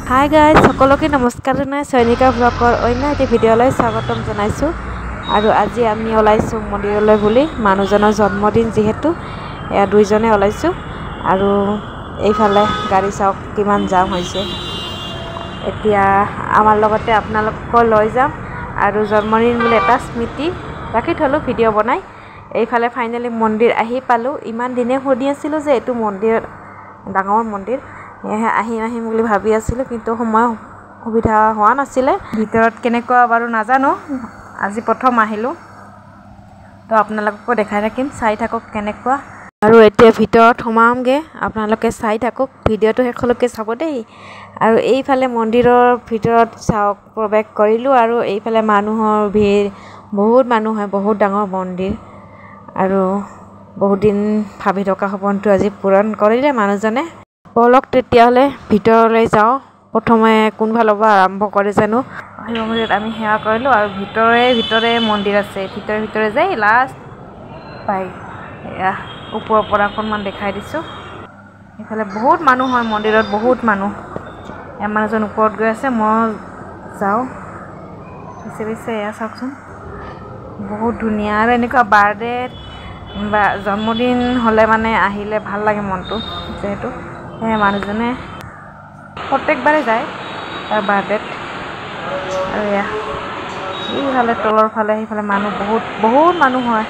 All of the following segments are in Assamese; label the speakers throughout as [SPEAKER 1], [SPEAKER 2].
[SPEAKER 1] হাই গাইজ, সকলোকে নমস্কাৰ জনাই চয়নিকা ব্লগৰ অন্য এটি ভিডিঅ'লৈ স্বাগতম জনাইছোঁ। আৰু আজি আমি ওলাইছোঁ মন্দিৰলৈ বুলি, মানুহজনৰ জন্মদিন যিহেতু, এয়া দুইজনে ওলাইছোঁ। আৰু এইফালে গাড়ী চাওক কিমান জাম হৈছে। এতিয়া আমাৰ লগতে আপোনালোককো লৈ যাম। আৰু জন্মদিন বুলি এটা স্মৃতি ৰাখি থ'লোঁ ভিডিঅ' বনাই। এইফালে ফাইনেলি মন্দিৰ আহি পালোঁ। ইমান দিনে শুনি আছিলোঁ যে এইটো মন্দিৰ ডাঙৰ মন্দিৰ, সেয়েহে আহিম আহিম বুলি ভাবি আছিলোঁ, কিন্তু সময় সুবিধা হোৱা নাছিলে। ভিতৰত কেনেকুৱা বাৰু নাজানো, আজি প্ৰথম আহিলোঁ, তো আপোনালোককো দেখাই থাকিম, চাই থাকক কেনেকুৱা। আৰু এতিয়া ভিতৰত সোমামগৈ, আপোনালোকে চাই থাকক, ভিডিঅ'টো শেষলৈকে চাব দেই। আৰু এইফালে মন্দিৰৰ ভিতৰত চাওক, প্ৰৱেশ কৰিলোঁ। আৰু এইফালে মানুহৰ ভিৰ, বহুত মানুহ হয়, বহুত ডাঙৰ মন্দিৰ। আৰু বহুত দিন ভাবি থকা সপোনটো আজি পূৰণ কৰিলে মানুহজনে। ব'লক তেতিয়াহ'লে ভিতৰলৈ যাওঁ। প্ৰথমে কোনফালৰ পৰা আৰম্ভ কৰে জানো। শিৱ মন্দিৰত আমি সেৱা কৰিলোঁ আৰু ভিতৰে ভিতৰে মন্দিৰ আছে, ভিতৰে ভিতৰে যাই লাষ্ট পাই। এয়া ওপৰৰ পৰা অকণমান দেখাই দিছোঁ। এইফালে বহুত মানুহ হয় মন্দিৰত, বহুত মানুহ। এয়া মানুহজন ওপৰত গৈ আছে, মই যাওঁ পিছে পিছে। এয়া চাওকচোন, বহুত ধুনীয়া। আৰু এনেকুৱা বাৰ্থডে বা জন্মদিন হ'লে মানে আহিলে ভাল লাগে মনটো, যিহেতু সেয়ে মানুহজনে প্ৰত্যেকবাৰে যায় তাৰ বাৰ্থডেত। আৰু এয়া এইফালে তলৰ ফালে সেইফালে মানুহ বহুত বহুত মানুহ হয়।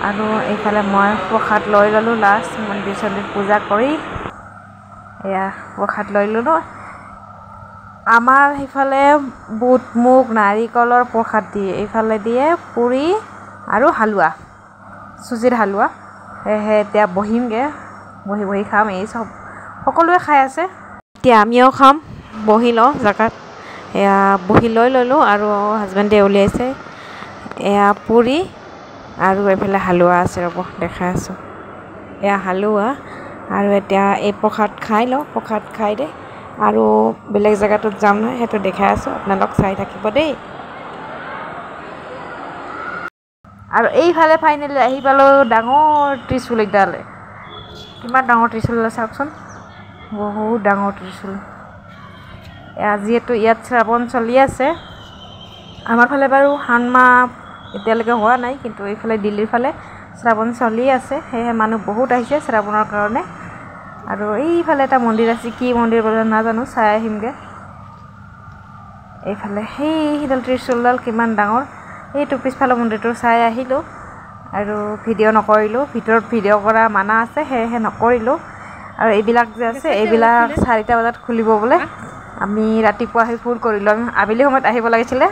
[SPEAKER 1] আৰু এইফালে মই প্ৰসাদ লৈ ল'লোঁ, লাষ্ট মন্দিৰ চন্দিৰ পূজা কৰি এয়া প্ৰসাদ লৈ ল'লোঁ। আমাৰ সেইফালে বুট মুগ নাৰিকলৰ প্ৰসাদ দিয়ে, এইফালে দিয়ে পুৰি আৰু হালোৱা, চুজিৰ হালোৱা। সেয়েহে এতিয়া বহিমগৈ, বহি বহি খাম। এই চব সকলোৱে খাই আছে, এতিয়া আমিও খাম। বহি লওঁ জেগাত, এয়া বহি লৈ ল'লোঁ। আৰু হাজবেণ্ডে উলিয়াইছে এয়া পুৰি আৰু এইফালে হালোৱা আছে, ৰ'ব দেখাই আছোঁ। এয়া হালোৱা। আৰু এতিয়া এই প্ৰসাদ খাই লওঁ, প্ৰসাদ খাই দেই আৰু বেলেগ জেগাটোত যাম নহয়, সেইটো দেখাই আছোঁ, আপোনালোক চাই থাকিব দেই। আৰু এইফালে ফাইনেলি আহি পালোঁ ডাঙৰ ত্ৰিশূল এডাল। কিমান ডাঙৰ ত্ৰিশূল চাওকচোন, বহুত ডাঙৰ ত্ৰিশূল। যিহেতু ইয়াত শ্ৰাৱণ চলি আছে, আমাৰ ফালে বাৰু শাওণ মাহ এতিয়ালৈকে হোৱা নাই, কিন্তু এইফালে দিল্লীৰ ফালে শ্ৰাৱণ চলি আছে, সেয়েহে মানুহ বহুত আহিছে শ্ৰাৱণৰ কাৰণে। আৰু এইফালে এটা মন্দিৰ আছে, কি মন্দিৰ বোলে নাজানো, চাই আহিমগৈ। এইফালে সেইডাল ত্ৰিশূলডাল কিমান ডাঙৰ, সেইটো পিছফালৰ মন্দিৰটো চাই আহিলোঁ। আৰু ভিডিঅ' নকৰিলোঁ, ভিতৰত ভিডিঅ' কৰা মানা আছে, সেয়েহে নকৰিলোঁ। আৰু এইবিলাক যে আছে, এইবিলাক 4টা বজাত খুলিব বোলে। আমি ৰাতিপুৱা আহি ফুল কৰিলোঁ, আমি আবেলি সময়ত আহিব লাগিছিলে,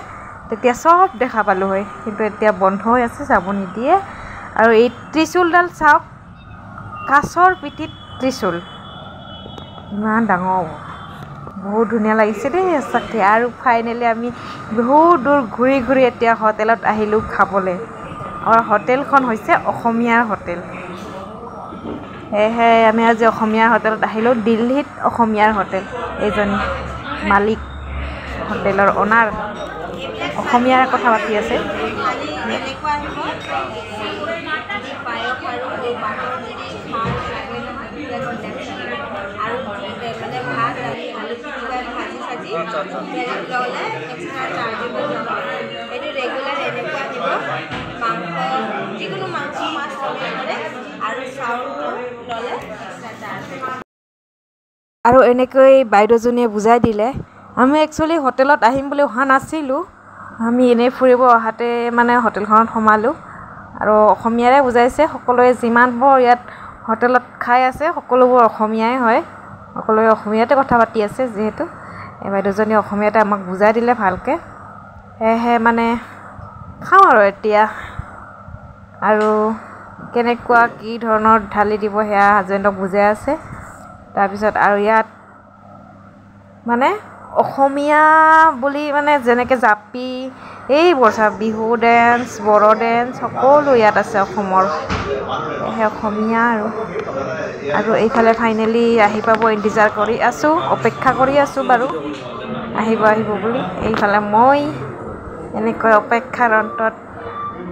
[SPEAKER 1] তেতিয়া চব দেখা পালোঁ হয়, কিন্তু এতিয়া বন্ধ হৈ আছে, যাব নিদিয়ে। আৰু এই ত্ৰিশূলডাল চাওক, কাছৰ পিঠিত ত্ৰিশূল, ইমান ডাঙৰ, বহুত ধুনীয়া লাগিছে দেই সঁচাকৈ। আৰু ফাইনেলি আমি বহুত দূৰ ঘূৰি ঘূৰি এতিয়া হোটেলত আহিলোঁ খাবলৈ। আমাৰ হোটেলখন হৈছে অসমীয়াৰ হোটেল, সেয়েহে আমি আজি অসমীয়াৰ হোটেলত আহিলোঁ, দিল্লীত অসমীয়াৰ হোটেল। এইজনী মালিক, হোটেলৰ অ'নাৰ, অসমীয়াৰ কথা পাতি আছে। আৰু এনেকৈ বাইদেউজনীয়ে বুজাই দিলে। আমি একচুৱেলি হোটেলত আহিম বুলি অহা নাছিলোঁ, আমি এনেই ফুৰিব অহাতে মানে হোটেলখনত সোমালোঁ। আৰু অসমীয়াৰে বুজাইছে সকলোৱে, যিমানবোৰ ইয়াত হোটেলত খাই আছে সকলোবোৰ অসমীয়াই হয়, সকলোৱে অসমীয়াতে কথা পাতি আছে যিহেতু। এই বাইদেউজনী অসমীয়াতে আমাক বুজাই দিলে ভালকৈ, সেয়েহে মানে খাওঁ আৰু এতিয়া। আৰু কেনেকুৱা কি ধৰণৰ ঢালি দিব সেয়া হাজবেণ্ডক বুজাই আছে। তাৰপিছত আৰু ইয়াত মানে অসমীয়া বুলি মানে যেনেকৈ জাপি এইবোৰ চব, বিহু ডেন্স, বড়ো ডেন্স সকলো ইয়াত আছে অসমৰ, সেয়েহে অসমীয়া। আৰু আৰু এইফালে ফাইনেলি আহি পাব, ইণ্টিজাৰ কৰি আছোঁ, অপেক্ষা কৰি আছোঁ বাৰু আহিব আহিব বুলি। এইফালে মই এনেকৈ অপেক্ষাৰ অন্তত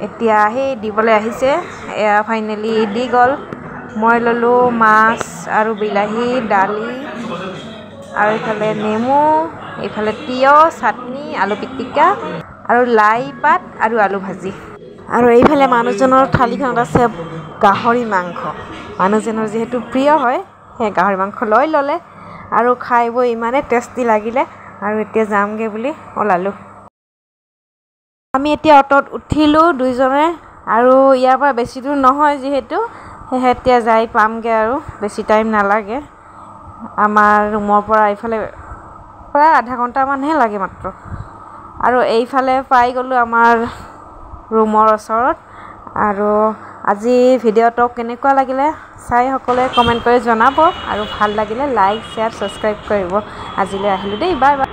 [SPEAKER 1] এতিয়া সেই দিবলৈ আহিছে, এয়া ফাইনেলি দি গ'ল। মই ল'লোঁ মাছ আৰু বিলাহী, দালি। আৰু এইফালে নেমু, এইফালে তিয়ঁহ চাটনি, আলু পিটিকা আৰু লাই পাত আৰু আলু ভাজি। আৰু এইফালে মানুহজনৰ থালিখনত আছে গাহৰি মাংস। মানুহজনৰ যিহেতু প্ৰিয় হয়, সেই গাহৰি মাংস লৈ ল'লে আৰু খাই বৈ ইমানেই টেষ্টি লাগিলে। আৰু এতিয়া যামগৈ বুলি ওলালোঁ। আমি এতিয়া অ'টোত উঠিলোঁ দুইজনে আৰু ইয়াৰ পৰা বেছি দূৰ নহয় যিহেতু, সেয়েহে এতিয়া যাই পামগৈ আৰু বেছি টাইম নালাগে। আমাৰ ৰুমৰ পৰা এইফালে প্ৰায় আধা ঘণ্টামানহে লাগে মাত্ৰ। আৰু এইফালে পাই গ'লোঁ আমাৰ ৰুমৰ ওচৰত। আৰু আজি ভিডিঅ'টো কেনেকুৱা লাগিলে চাই সকলোৱে কমেণ্ট কৰি জনাব আৰু ভাল লাগিলে লাইক, শ্বেয়াৰ, ছাবস্ক্ৰাইব কৰিব। আজিলৈ আহিলোঁ দেই, বাই বাই।